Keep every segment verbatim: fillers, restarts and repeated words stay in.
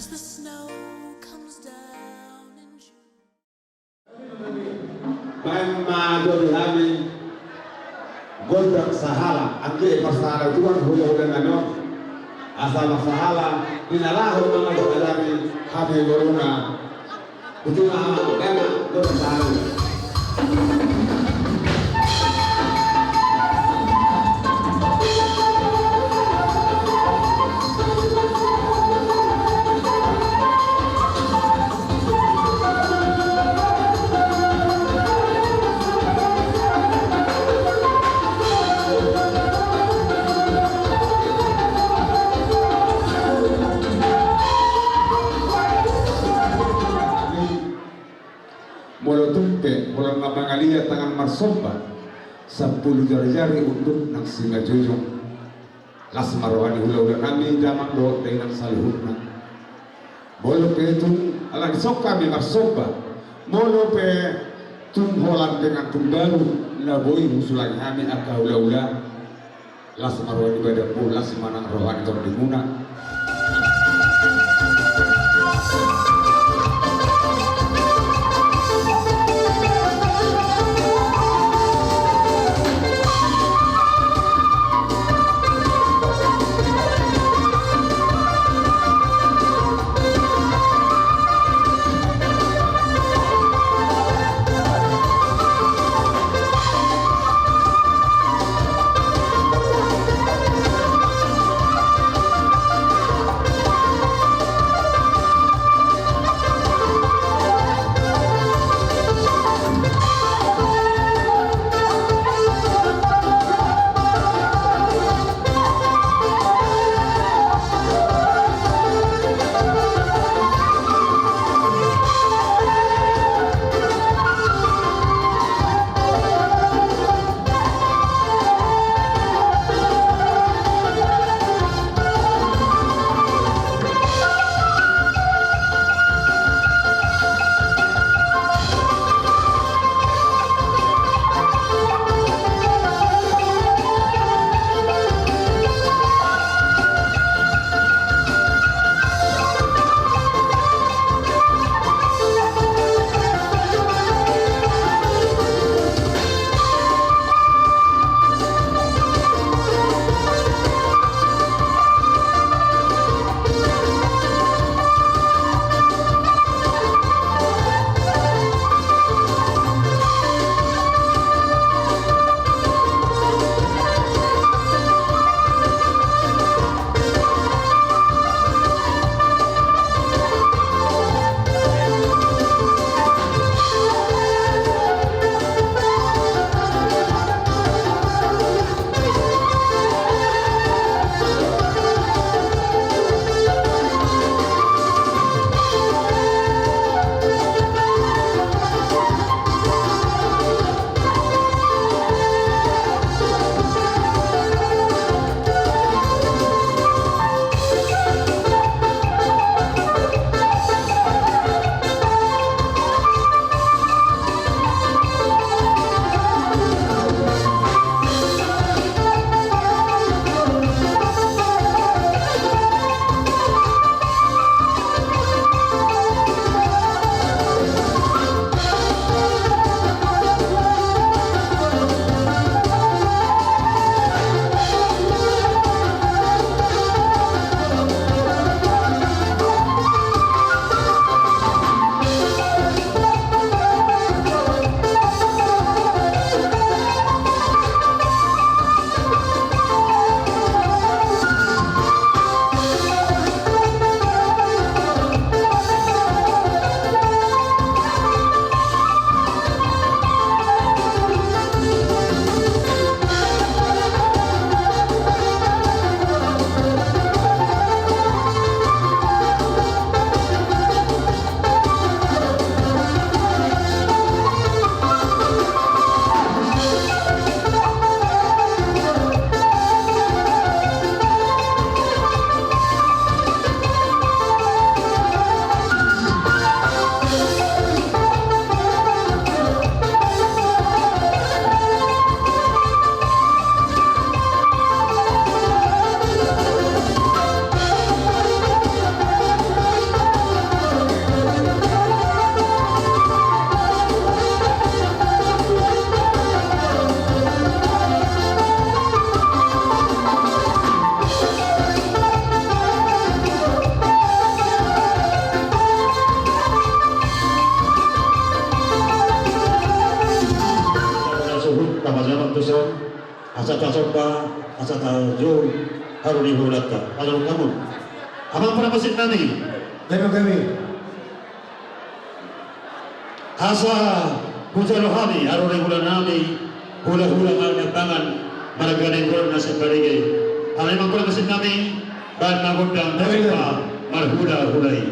The snow comes down in June. Baen ma jo di hami gondang sahala, anggiat marsahala Tuhan hulahula nami on. Asa marsahala di na laho mangadopi hami, hami ngoluna. Itulah, memang bersama. Molo tung pe, molo na mangaliat tangan marsomba, sampulu jarijari unduk nang simanjujung. Las ma roha ni hulahula nami, damang dohot dainang saluhutna. Molo pe tung, ala dison hami marsomba, molo pe tung holan pe nang tung baru, na boi husulangi hami angka hulahula. Las ma roha ni badanmu, las ma nang roha ni tondimuna. Asa tajompa, asa tajou haru ni hulanta. Asa tajompa hamu. Amang parmusik nami. Demo kami. Asa hujalo hami haru ni hula nami, hula-hula Marga Pangan, marga Nainggolan na sumbalige. Alai amang parmusik nami, baen ma gondang nami ma marhula-hula i.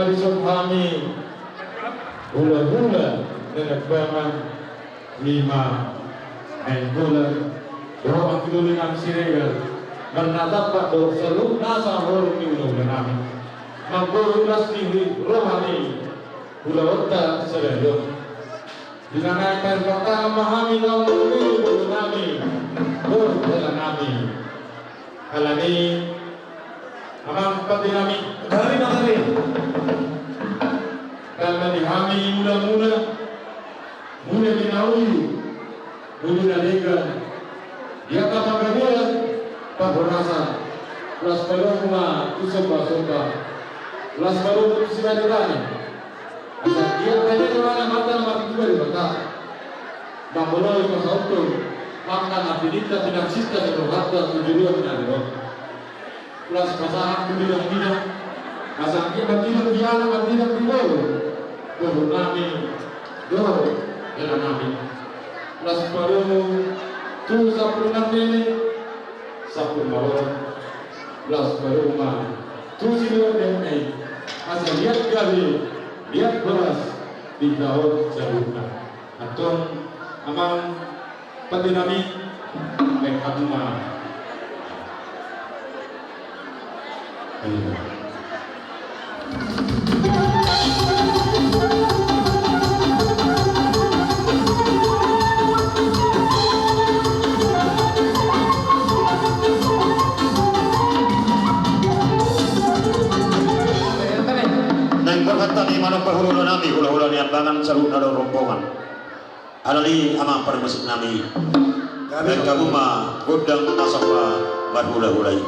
Dison hami hulahula Nenek Bangan, Ima Nainggolan, dohot anggi doli nami Siregar, marnatampak dohot saluhut nasa horong ni hulahula nami, mamboru las ni roha ni ulaonta sadari on. Di na naeng paimpantangan ma hami laho mangolu boru nami dohot hela nami. Alani, amang pande nami. Dari materi. Karna di hami muna-muna, muna di na uli, muna na denggan, di angka panggabean, parhorasan, las padomu ma tu somba-somba, las padomu tu sibade-bade. Asa ia pede dohana mata na martua di mata. Mamboloi pasaoton, mangka na pinita pinansinta di rohanta tu joloan na ro. Las pasahat tu bidang-bidang. Asa ia mantidang di anak mantidang di boru. Boru nami, dohot hela nami. Las padomu tu sampulu na nene, sampulu na ro. Las padomu ma tu sidea nene. Asa liat gabe, liat boras, di taon saluhutna. Antong amang pande nami, baen hamu ma. Naeng berkata ni manomba hulahula nami, hulahula ni ambangan saluhutna dohot rombongan. Alani amang parmusik nami. Baen hamu ma gondang na somba marhulahula i.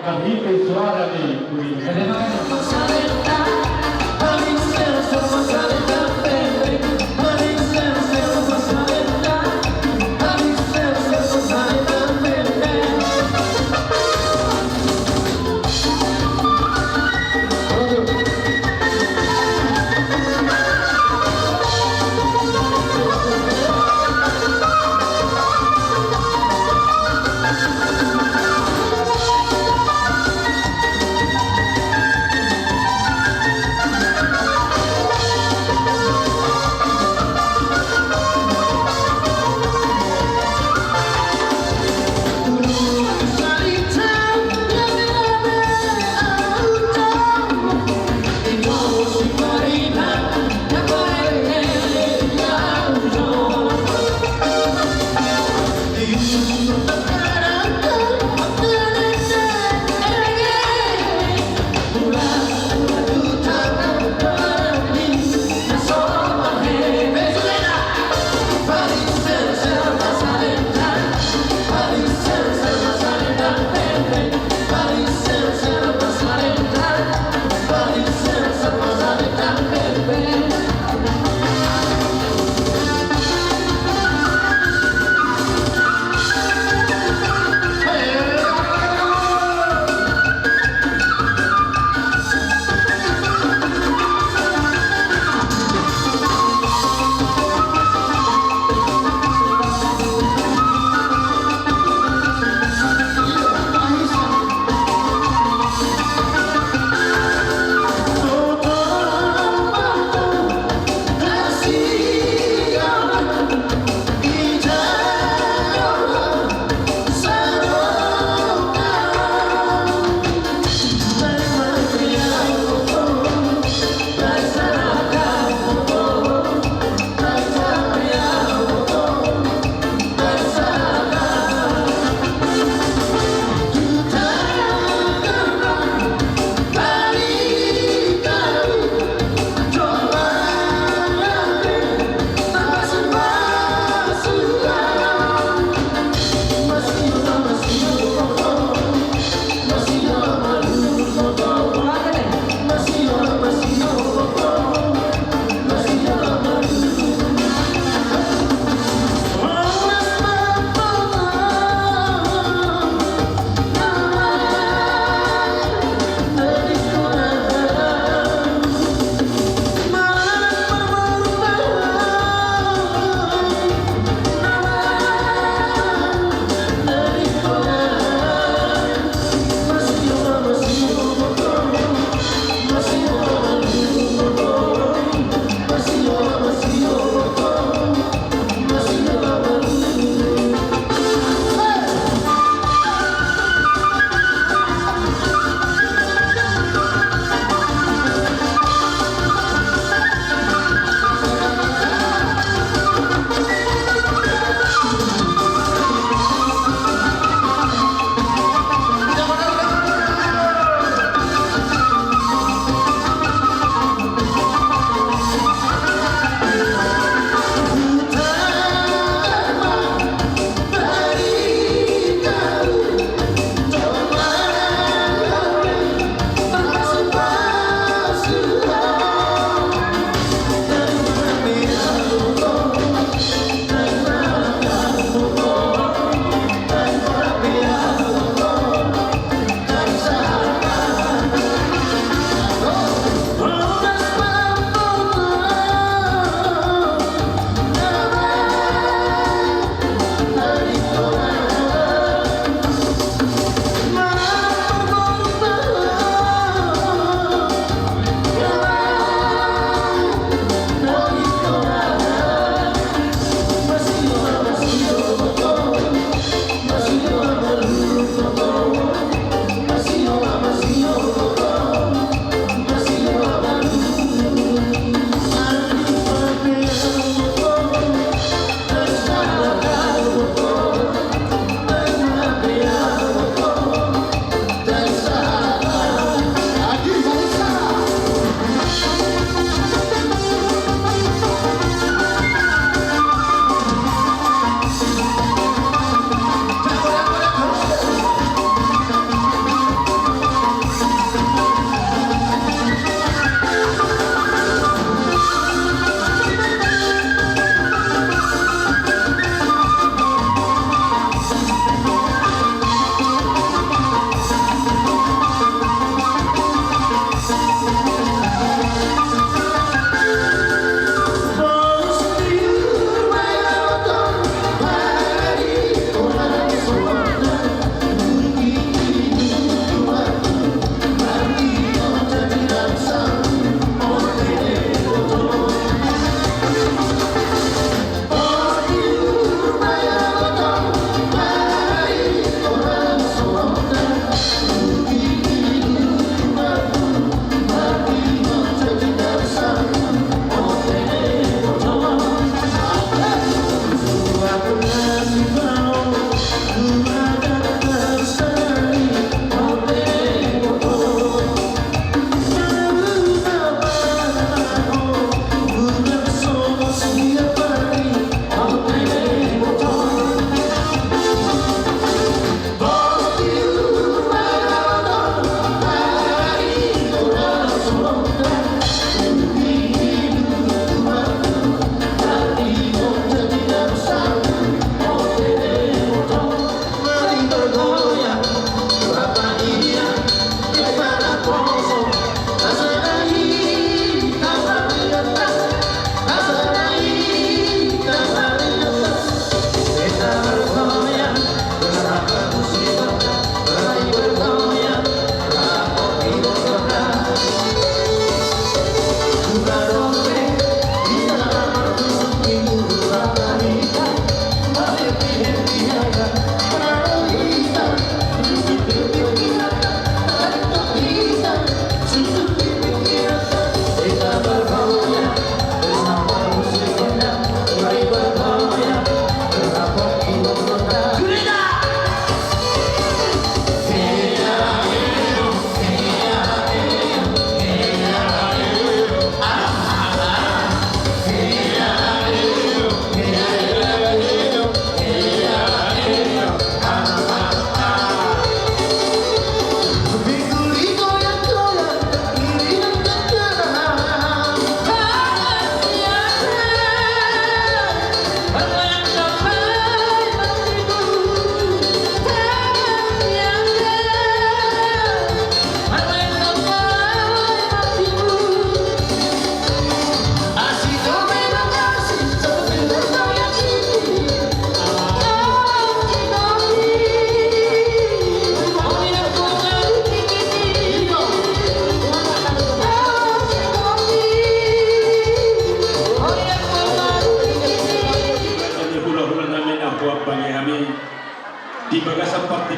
Marhite suara ni Purina.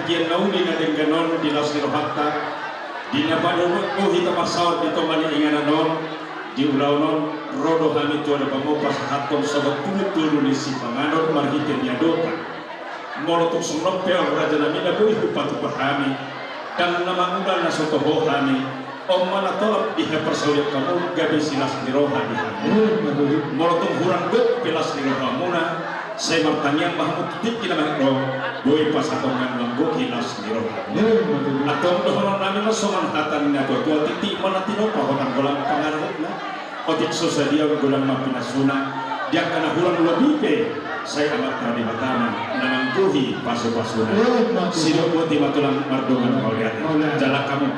Ia na uli na denggan on di las ni rohanta, di na padohot hita marsaor di tonga ni inganan on, di ulaon on, ro do hami tu adopanmu pasahathon sogot pulu tolu ni sipanganon marhite ni adopan. Molo tung songon on pe, raja nami, na boi hupatupa hami, ndang na mangula na so toho hami, on ma na tolap di haporseaon hamu gabe silas ni roha di hami. Molo tung hurang gok pe las ni rohamuna, sai martangiang ma hamu tu tingki na manik ro, boi pasahaton nang gok i las ni roha. Antong dohonon nami ma songon hata ni na tuatua: Titi ma na tinopa, holan golang pangarahutna. Otik so sadia, godang ma pinasuna. Di angka na hurang lobi pe, sai Amanta Debata ma na manggohi pasupasuna. Sidok boti ma tulang, mardongan mauliate. Jala hamu.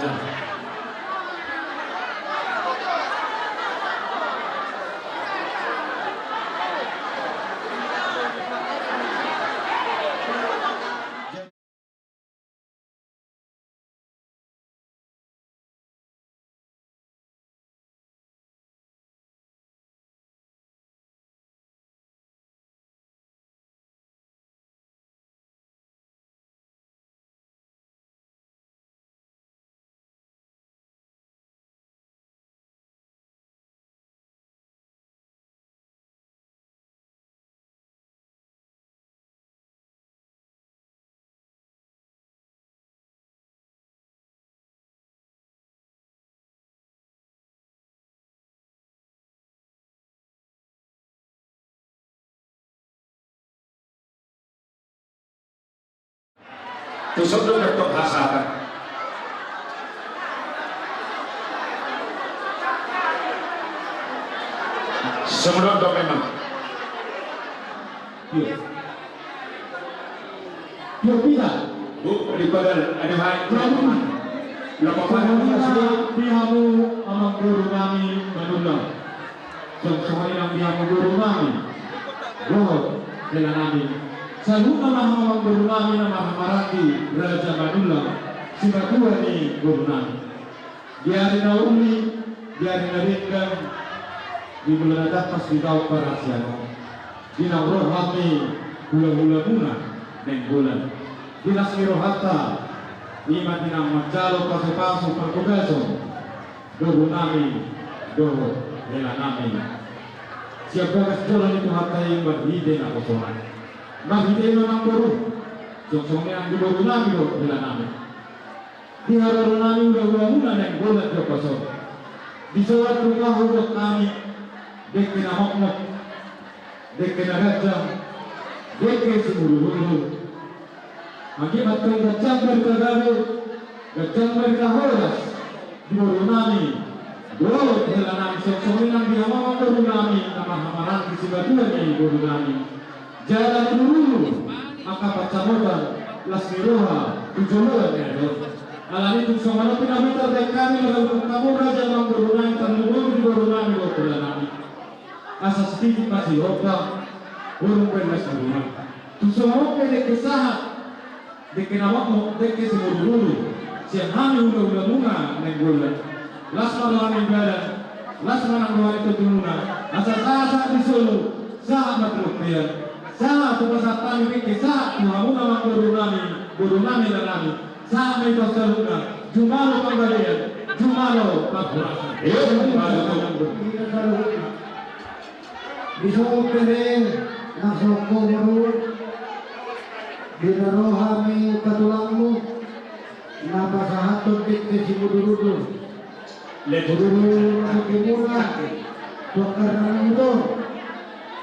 Tuson do bertong hasata. Songon on do memang. Iya. Yo, bisa. Bu, di padal, ada hai. Jadi, lapo padal, saluhutna di hamu amangboru nami Manullang. Songon i nang di hamu boru nami dohot hela nami. Saluhutna ma hamu amangboru nami na marhahamaranggi Raja Manullang, simatua ni boru nami. Di ari na uli, di ari na denggan, di bulan na tangkas di taon parasian on, di naung ro hami hulahulamuna Nainggolan, di las ni rohanta, i ma di naung manjalo pasupasu parbagason boru nami dohot hela nami. Sian bagas jolo ni Tuhanta i marhite naposoan, marhite i ma amangboru, songon i nang di boru nami dohot hela nami. Di haroro nami hulahulamuna Nainggolan di ombas on, disolat do hami, dengke na mokmok, dengke na ganjang, dengke simudurudur. Anggiat ma antong ganjang barita gabe, ganjang barita horas di boru nami dohot hela nami, songon i nang di hamu amangboru nami na marhahamaranggi, simatua ni boru nami. Jala mangulahon angka pansamotan las ni roha tu joloan ni ari on. Alani tung songon on pe na hupartangianghon hami, laho tu hamu raja amangboru nami, tarlumobi di boru nami dohot hela nami, asa sititi ma sihompa, borungku, las ni roha. Tung songon on pe dengke sahat, dengke na mokmok, dengke simudurudur sian hami hulahulamuna Nainggolan. Las ma roha ni badan, las ma nang roha ni tondimuna, asa sahat-sahat di solu, sahat ma tu bontean. Sahat hupasahat hami dengke sahat tu hamuna amangboru nami, boru nami, hela nami. Sahat ma i tu hita saluhutna, jumalo panggabean, jumalo parhorasan. Iya, jumalo. Di son pe, na songon i, di na ro hami patulangmu, na pasahathon dengke simudurudur. Mudurudur ma dengkemuna tu angka na mangihut on.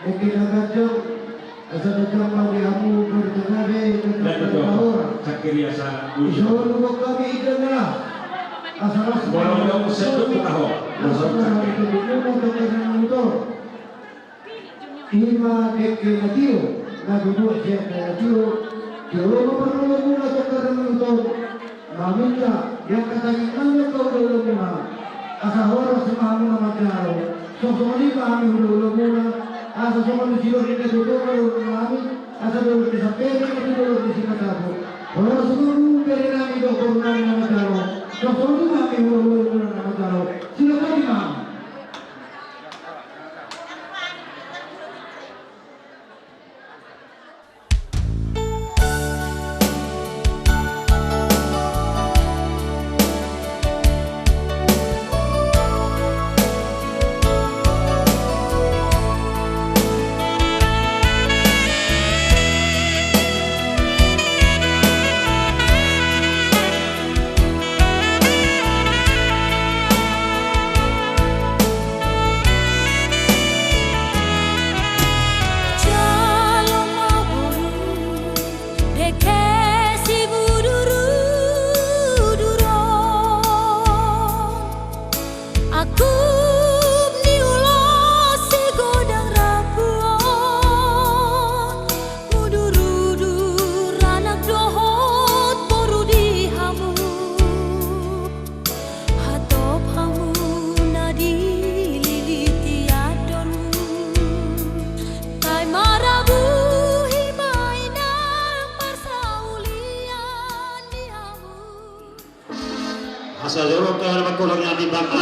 Dengke na ganjang, asa ganjang ma di hamu barita gabe, ganjang ma barita horas. Di son huboan hami inda na, asa las ma dengkemuna tu angka na mangihut on. I ma dengke na tio, na binoan sian na tio. Tio ma parngoluonmuna tu angka na mangihut on. Maminta di angka tangiang nami, angka hulahulamuna, asa horas ma hamu na manjalo. Songon i ma hami hulahulamuna, asa songon didok ni natuatua ma dohonon nami, asa dolok ni Sampere ma tu dolok ni Singkatabo. Horas ma hamu bere nami dohot boru nami na manjalo. Songon i ma hami hulahulamuna na manjalo. Silakan di ma. Sadoro ke ada bakolang yang di bangka.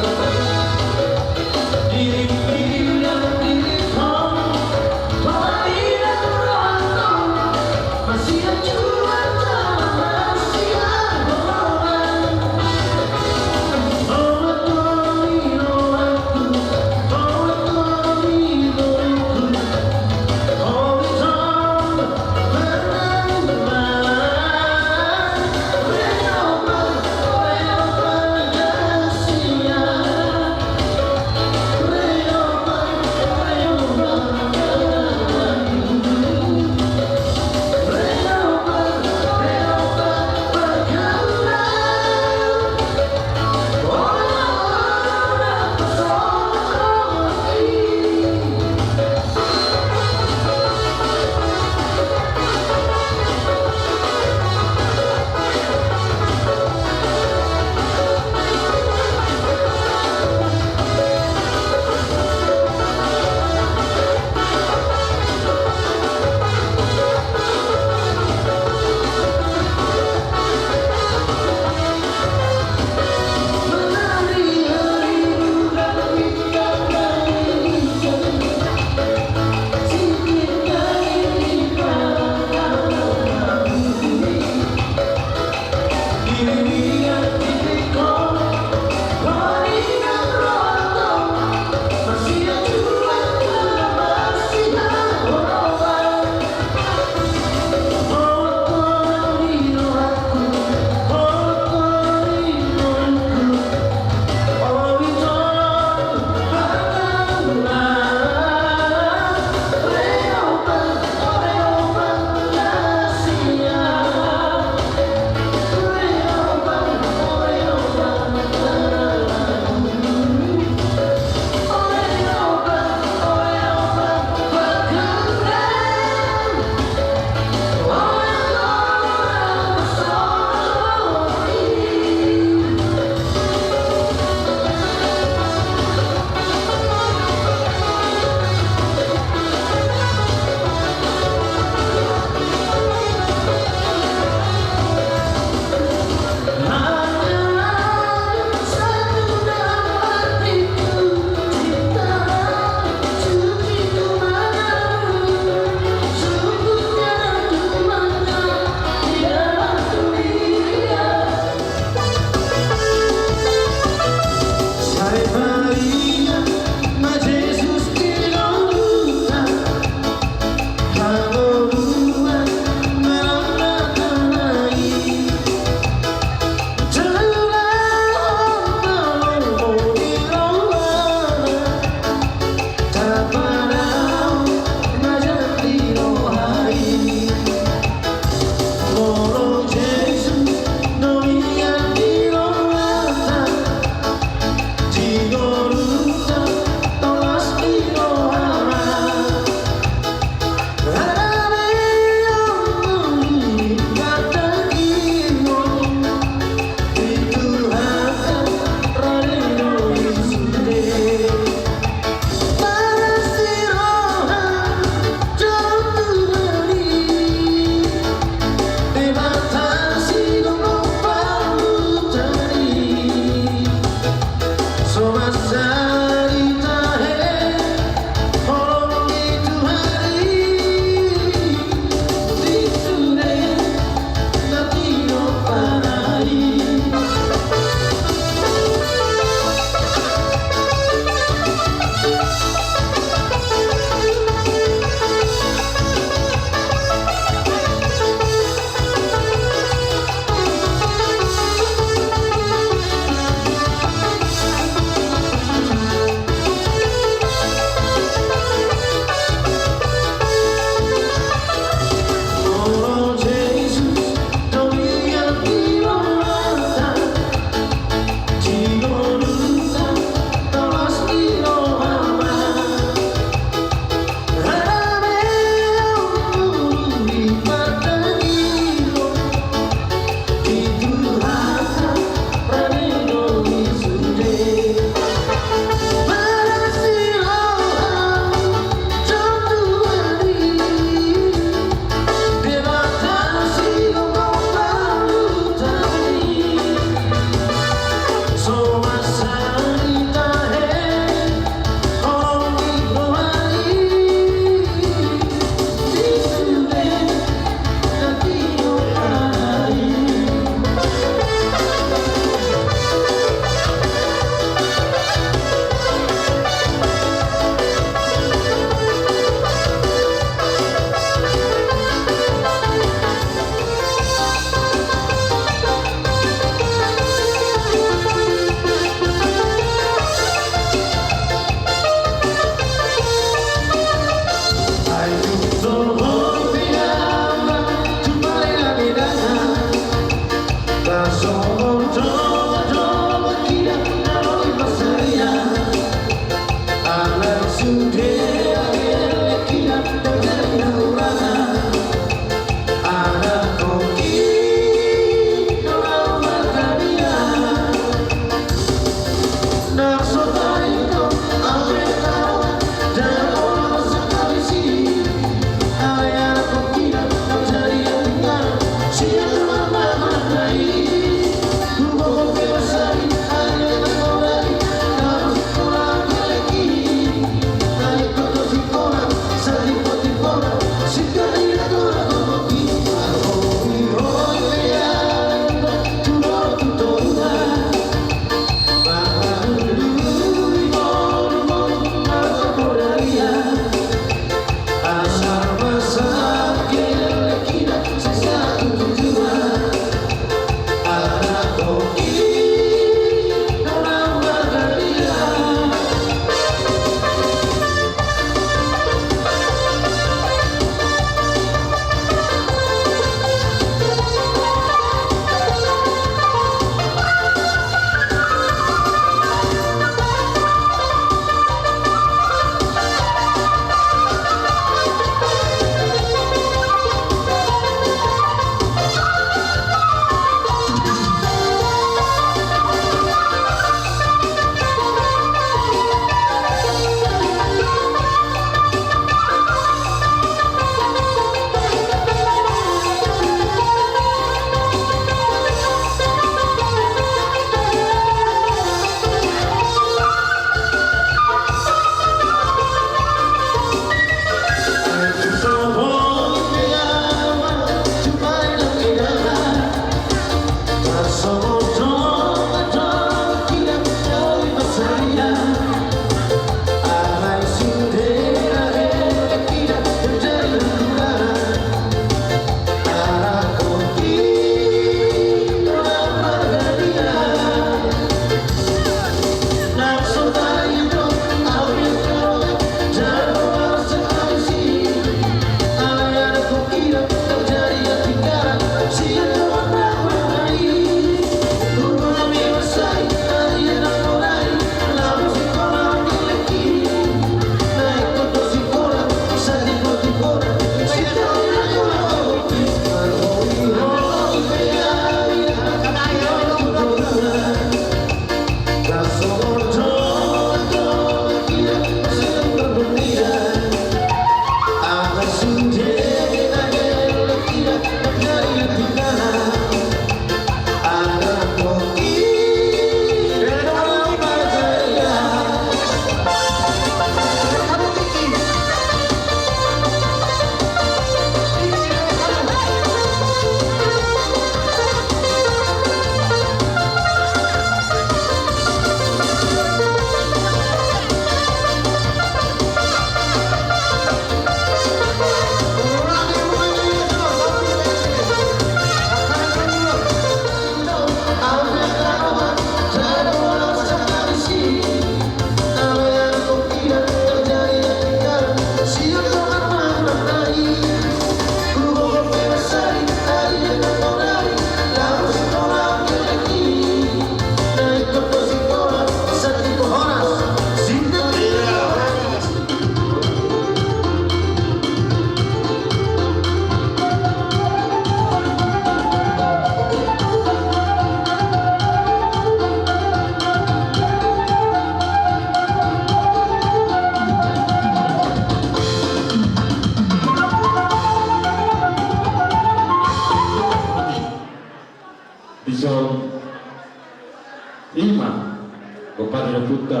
Gompar ni ompunta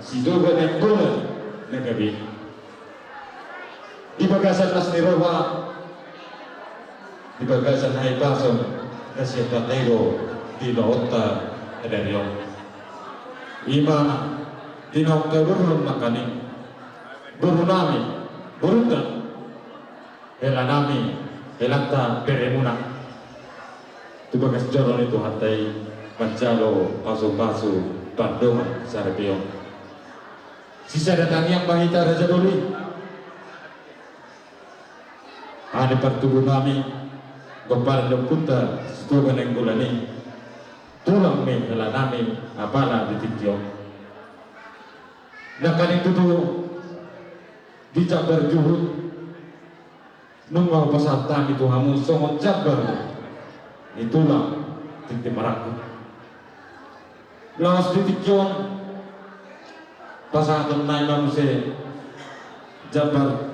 Sitoga Nainggolan na gabe. Di bagasan las ni roha, di bagasan hahipason na sian tatedo di ulaonta sadari on. I ma di naung taulahon nangkaning boru nami, borunta, hela nami, helanta, beremuna. Tu bagas joro ni Tuhanta i manjalo pasupasu pardongan saripeon. Sisada tangiang ma hita raja doli. Aha ni partubu nami, gompar ni ompunta Sitoga Nainggolan i, tulang ni hela nami apala di tingki on. Nangkaning tutu di jambar juhut nunga hupasahat hami tu hamu songon jambar ni tulang tintin marangkup. Laos di tingki on pasahaton nami ma muse jambar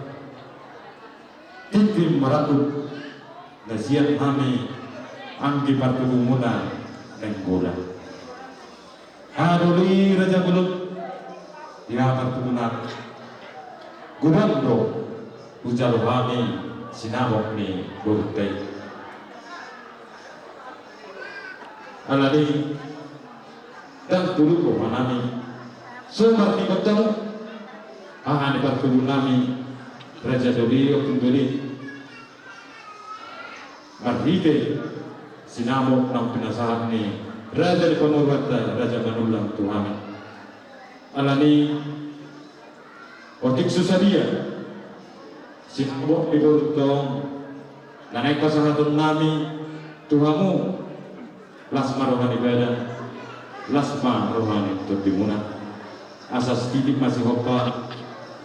tintin marangkup na sian hami anggi partubumuna Nainggolan. Aha doli raja bolon, di aha partubuna? Godang do hujalo hami sinamot ni borunta i. Alani ndang tutu roha nami so marninggot hamu. Aha ni partubu nami raja doli, ompung doli? Marhite sinamot naung pinasahat ni raja ni pamoruonta Raja Manullang tu hami. Alani otik so sadia sinamot ni borunta on na naeng pasahaton nami tu hamu. Las ma roha ni badan, las ma roha ni tondimuna. Asa sititi ma sihompa,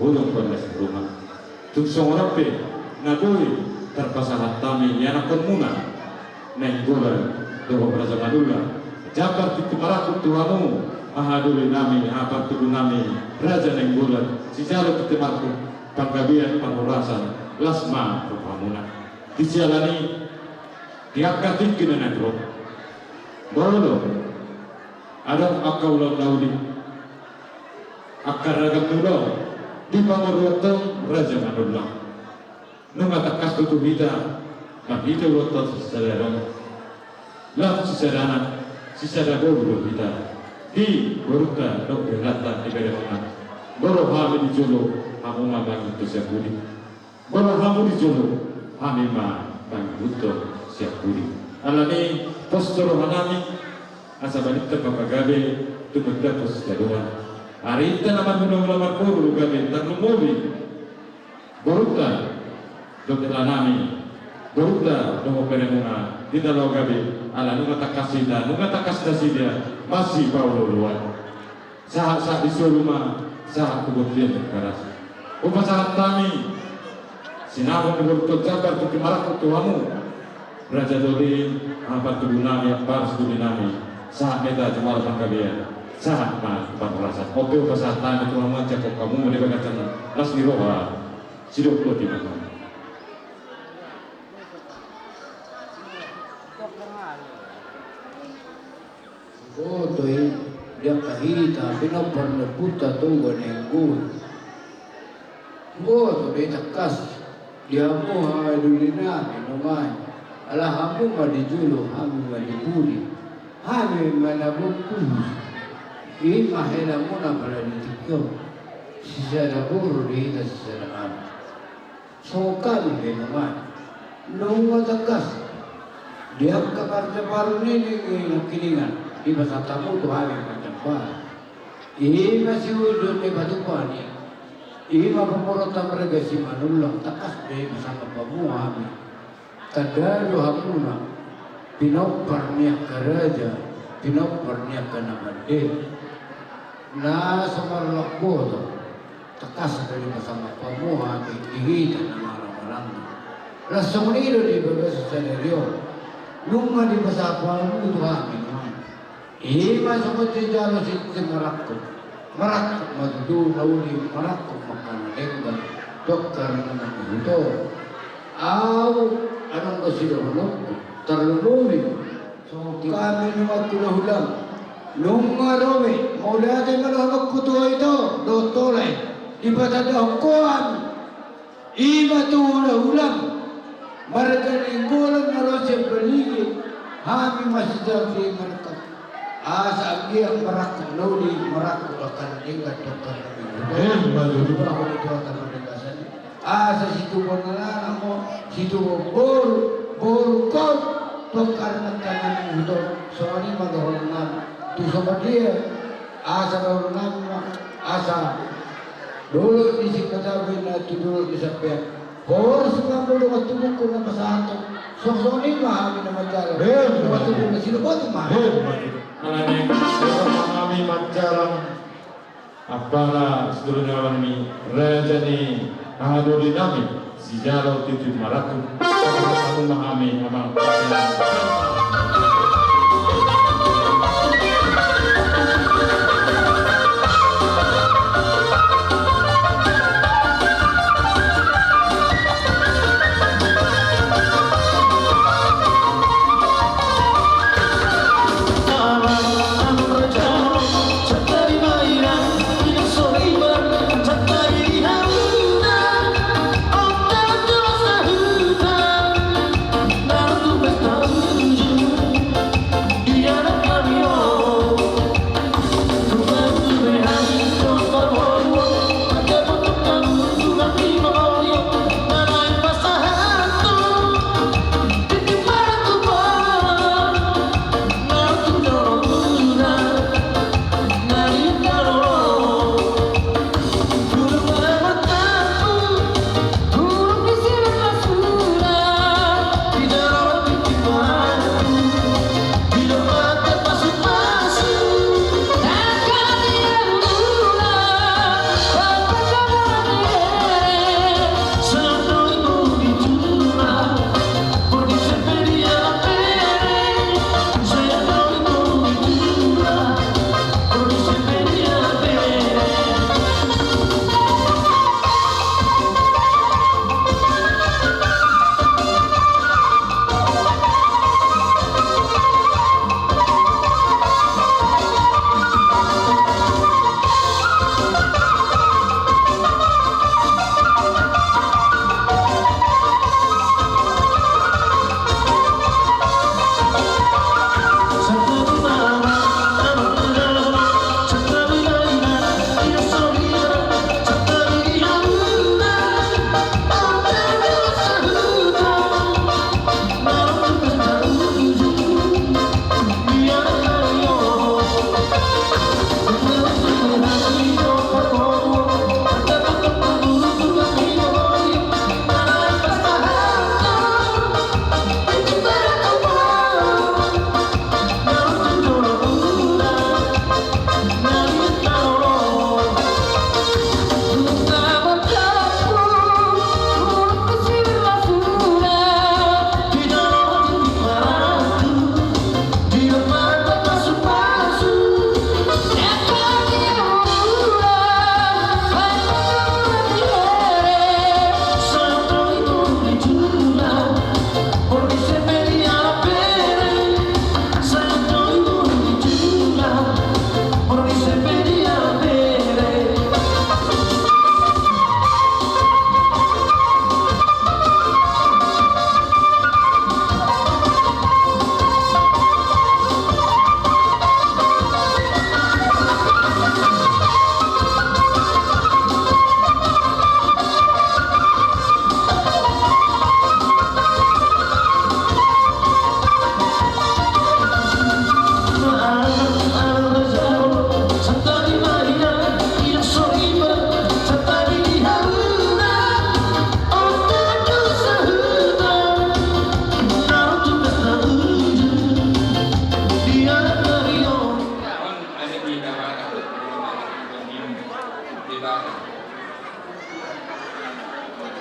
holong ma na siruma. Tung songon on pe na boi tarpasahat hami ianakkonmuna Nainggolan dohot Raja Manullang jambar tintin marangkup tu hamu, aha doli nami, aha partubu nami Raja Nainggolan, sijalo tintin marangkup, panggabean, parhorasan, las ma rohamuna. Di siala ni i, di angka tingki na naeng ro, molo adong angka ulaon na uli, angka ragam ni ulaon di pamoruonta on Raja Manullang, nunga tangkas tutu hita marhite ulaonta sisada on, laos sisada anak, sisada boru do hita, di borunta dohot di helanta, di beremuna. Molo hami di jolo, hamu ma mangihuthon sian pudi. Molo hamu di jolo, hami ma mangihuthon sian pudi. Alani pos do roha nami asa balintang ma pagabe tu mandapot sitadoan. Ari inta na marhulahula marboru do gabe, tarlumobi borunta dohot hela nami, borunta dohot beremuna, di na laho gabe, ala nunga tangkas hita, nunga tangkas nasida masipaolooloan. Sahat-sahat di solu ma sahat tu bontean ni Tigaras. Hupasahat hami sinamot ni borunta on jambar tintin marangkup tu hamu raja doli, aha partubu nami, aha partubu nami. Sahat ma hita jumolo panggabean, sahat ma parhorasan. On pe hupasahat hami tu hamu, anjaha hamu ma di bagasan las ni roha, sidok boti ma hamu. Boto i, di angka hita pinompar ni ompunta Toga Nainggolan. Boto do i tangkas di hamu haha doli nami nuaeng. Ala hamu ma di jolo, hami ma di pudi. Hami ma na bungkus. I ma helamuna pala di tingki on. Sisada boru do hita, sisada anak. Songon hami pe nuaeng, nunga tangkas di angka parjamparan ni nangkiningan, dipasahat hamu tu hami parjamparan. I ma siujung ni patupa ni, i ma pamoruonta marga Simanullang, tangkas do i pasangap hamu hami. Tanda do hamuna pinompar ni angka raja, pinompar ni angka na mardeka. Na so marlak boto, tangkas do dipasangap hamu hami di hita na marhahamaranggi. Laos songon i do di bagasan sadari on, nunga dipasangap hamu tu hami nuaeng. I ma songon sijalo tintin marangkup. Marangkup ma tutu na uli, marangkup ma angka na denggan, dohot angka na mangihut on. Ahu, adong do sidohononku, tarlumobi songon hami nuaeng hulahulam. Nunga ro be, mauliate ma dohononku tu ho ito, dohot holan i, dipatandahon ho hami. I ma tu hulahulam, marga Nainggolan na ro sian Balige, hami ma sijalo di marangkup. Asa anggiat marangkup loli, marangkup angka na denggan tu angka na mangihut. Eh, bagus. Dibahen ni Tuhanta ma denggan sandiri. Asa situbuan anak ma, situbuan boru, boru ho, tu angka na mangihut. Songon i ma dohononnami. Tu songon dia, asa dohononnami ma, asa dolok ni Singkajabu i na tu dolok ni Sampean. Horas ma molo dongan tubungku na pasahathon. Songon i ma hami na manjalo. Eh, dongan tubungku na sidohonon ma. Eh, alani i, horas ma hami manjalo. Apala sidoli ni amanami, raja ni hahadolinami, sijalo tintin marangkup, pasahathon ma hami amang.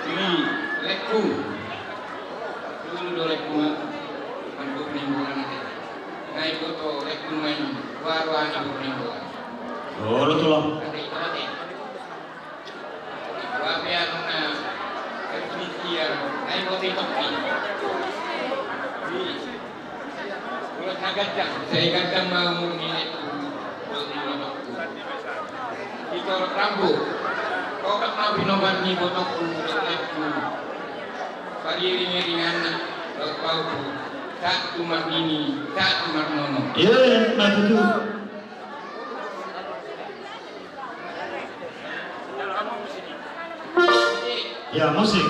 Di lekku. Dulu do lekku ma. Mandu ni bulan ate. Nai boto lekku main. Waru ana bulan bulan. Dulu tulang. Ada itu ate. Wape anu na. Kermisia. Nai boto topi. Di. Bulan na gajang. Saya gajang mau ni lekku. Rambu. Tokap ma pinobar ni botongku, tokapku. Pariring-iringanna, tokapku. Satu marnini, satu marnono. Iya, iya, maju tuh. Ya, musik.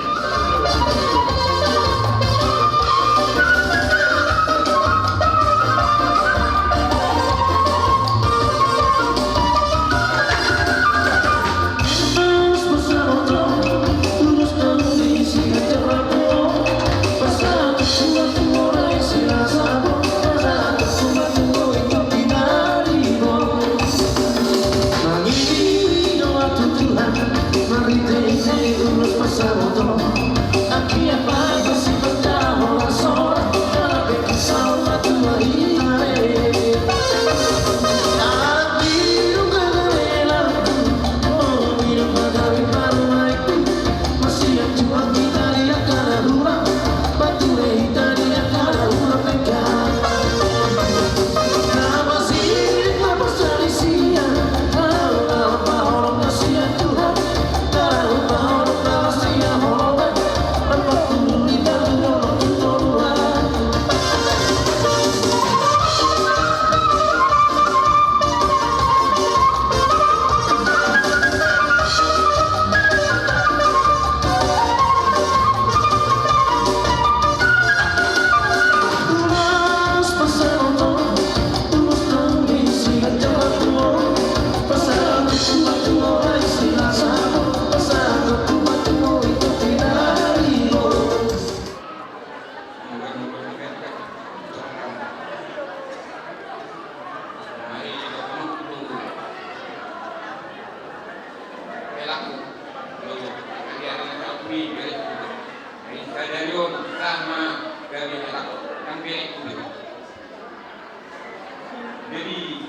Jadi,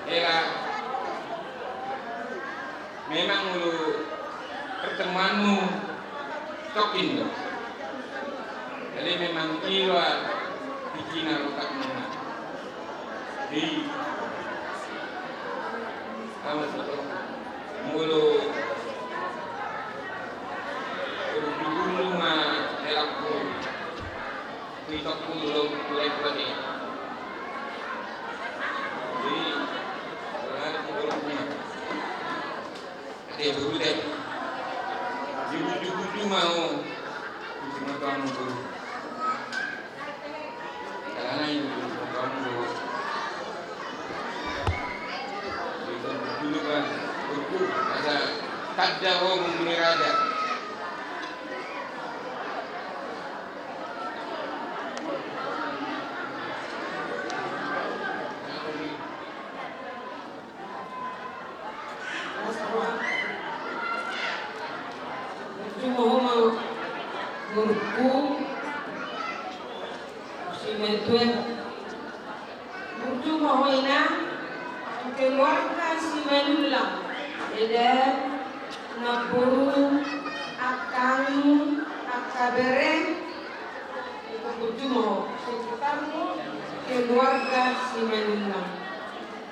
hela, memang molo pertemuanmu tokin do. Jadi memang iwa bikin rotak muna. Di awas betul. Molo dulu ma helakku. Kuitok kulo kuat kuat ya. Jadi kalau ada kuburnya. Dia berbeda. Jujur-jujur mau. Cuma tuan guru. Karena ini cuma tuan guru. Itu dulu kan. Guru ada. Kada orang mengira ada. Burju ma ho amangboruku, Simanullang. Burju ma ho inang, keluarga Simanullang. Eda, namboru, angkang, angka bere, burju ma ho, sekitarmu, keluarga Simanullang.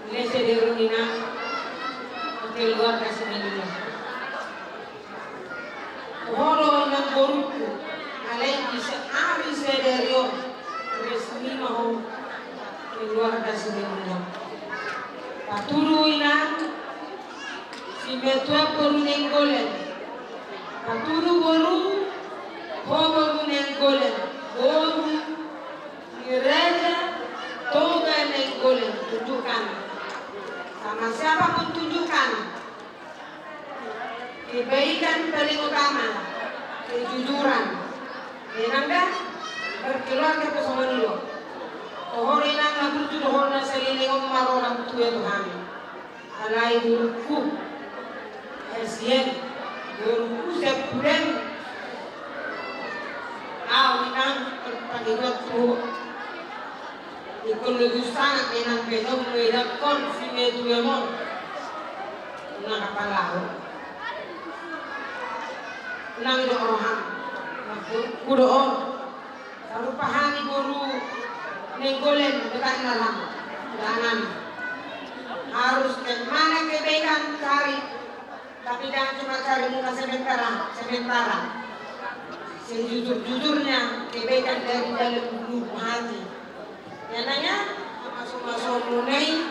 Nunga sadari on inang, keluarga Simanullang. Ho do namboruku, alai di sa-, ari sadari on, resmi ma ho keluarga Simanullang. Patudu inang, Simanullang boru Nainggolan. Patudu boru, ho boru Nainggolan, boru ni Raja Toga Nainggolan, tunjukkan. Sama siapa pun tunjukkan. Kebaikan paling utama, kejujuran. Inang da, berkeluarga tu songon i do. Toho do inang na burju dohot na saleleng on marorang tu Tuhan. Alai boruku, hasian, boruku Simanullang. Au inang, pangidoan tu ho. Ingkon lobi sangap inang, pe nunga huedakkon Simanullang on. Nunga kapalaho. Nang didok roham. Nang boruku do on. Sarupa hami boru Nainggolan, betak na lam. Jangan. Harus kemana kebaikan, Cuma cari muka sementara, sementara. Sejujur-jujurnya kebaikan dari dalam lubuk hati. Ya, naya, maso-maso munai,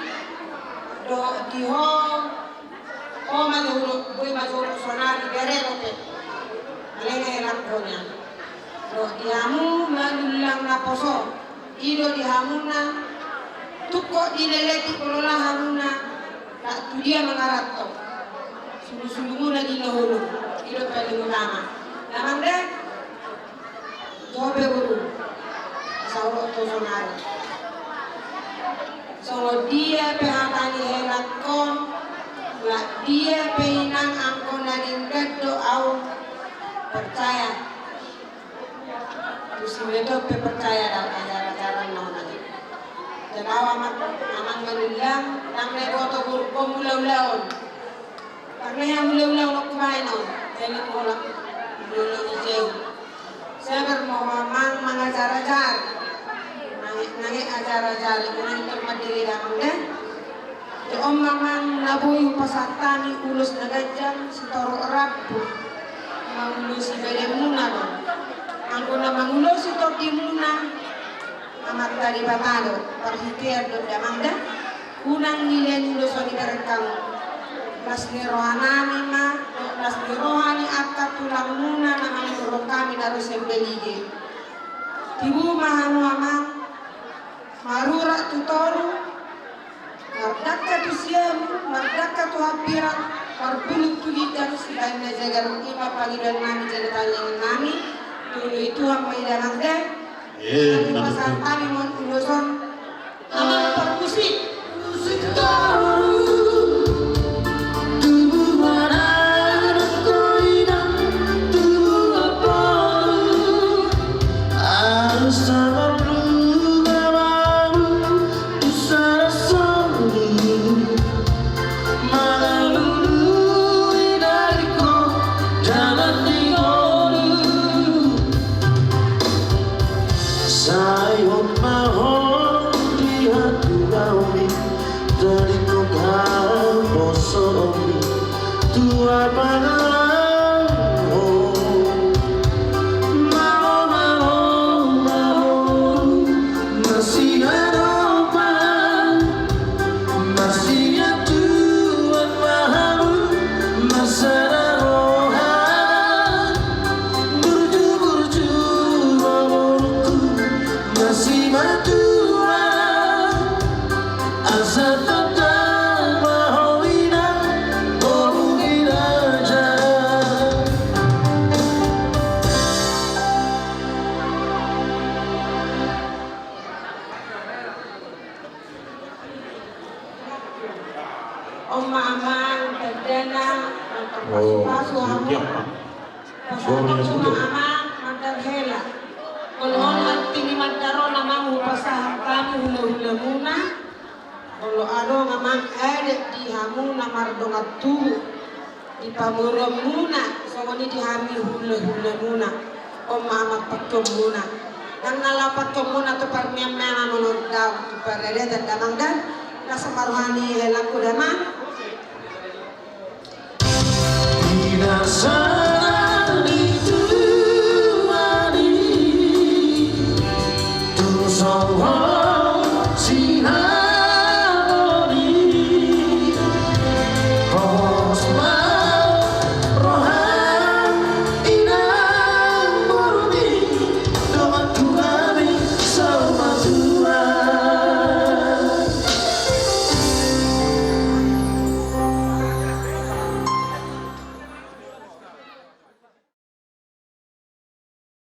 do di ho, ho ma jolo, boi ma jolo sonari bere dope. Alai na enak ho nia. Do di hamu manullang naposo, i do di hamuna, tungkot dileleti polola hamuna, tak tu dia mangaranto. Sulu-sulumuna di na hulu, i do paling utama. Damang de, Jope boru, saurok tu sonari. Songon dia pe hata ni helangkon, lak dia pe inang anggo na denggan do au percaya. Tusi betul pe percaya do acara-acara na on. Jadi au amang, amang manullang, ndang na iboto borungkon mula-ulaon. Karna ia mula-ulaon on kubaen on, jadi mula-ulaon i jeu. Sabar ma ho amang mangajar-ajar. Nange, nange ajar-ajar, unang tor mandele damang de. Di on ma amang na boi hupasahat hami ulos na ganjang, sitorop rambu. Mangulosi badanmuna do. Anggo na mangulosi tondimuna, Amanta Debata do, parhitean do damang da, unang nilean ulos on ibereng hamu. Las ni rohanami ma, las ni roha ni angka tulangmuna na mangurung hami na ro Sembelige. Tibu ma hamu amang, marurat tu toru, mardangka tu siamun, mardangka tu hambirang, marbulung tu ginjang, sibaen na jagar, i ma pangidoannami jala tangiangannami, tului Tuhan ma i damang da. Eh, pasahat hami ma on ulos on. Amang parmusik. Musik toru. Tubu anak koinang, tubu aporu. Asa marluga mamu, tu sada solu. Mangalului dari ko, jalan di ngolu. Sai on ma ho di hatuaonmi, dari ko haposoonmi, tua pangalahon. Malo, malo, malo, masian opat. Masian tuan ma hamu, masada roha. Burju-burju boruku, masimatua. Asa tongtong ma ho inang, boru Ginanjar. On ma amang tandana, pasu-pasu hamu. Pasahaton ma amang mandar hela. Molo on tingki mandar on amang hupasahat hami hula-hulamuna. Molo adong amang adat di hamu na mardongan tubu. Di pamoruonmuna, songon i di hami hula-hulamuna. On ma amang pangkeonmuna. Ndang na laho pangkeonmuna tu parmean-meanan on, daong tu paradatan damang da. Nasa ma roha ni helangku damang. Di nasa ni tuani, tung songon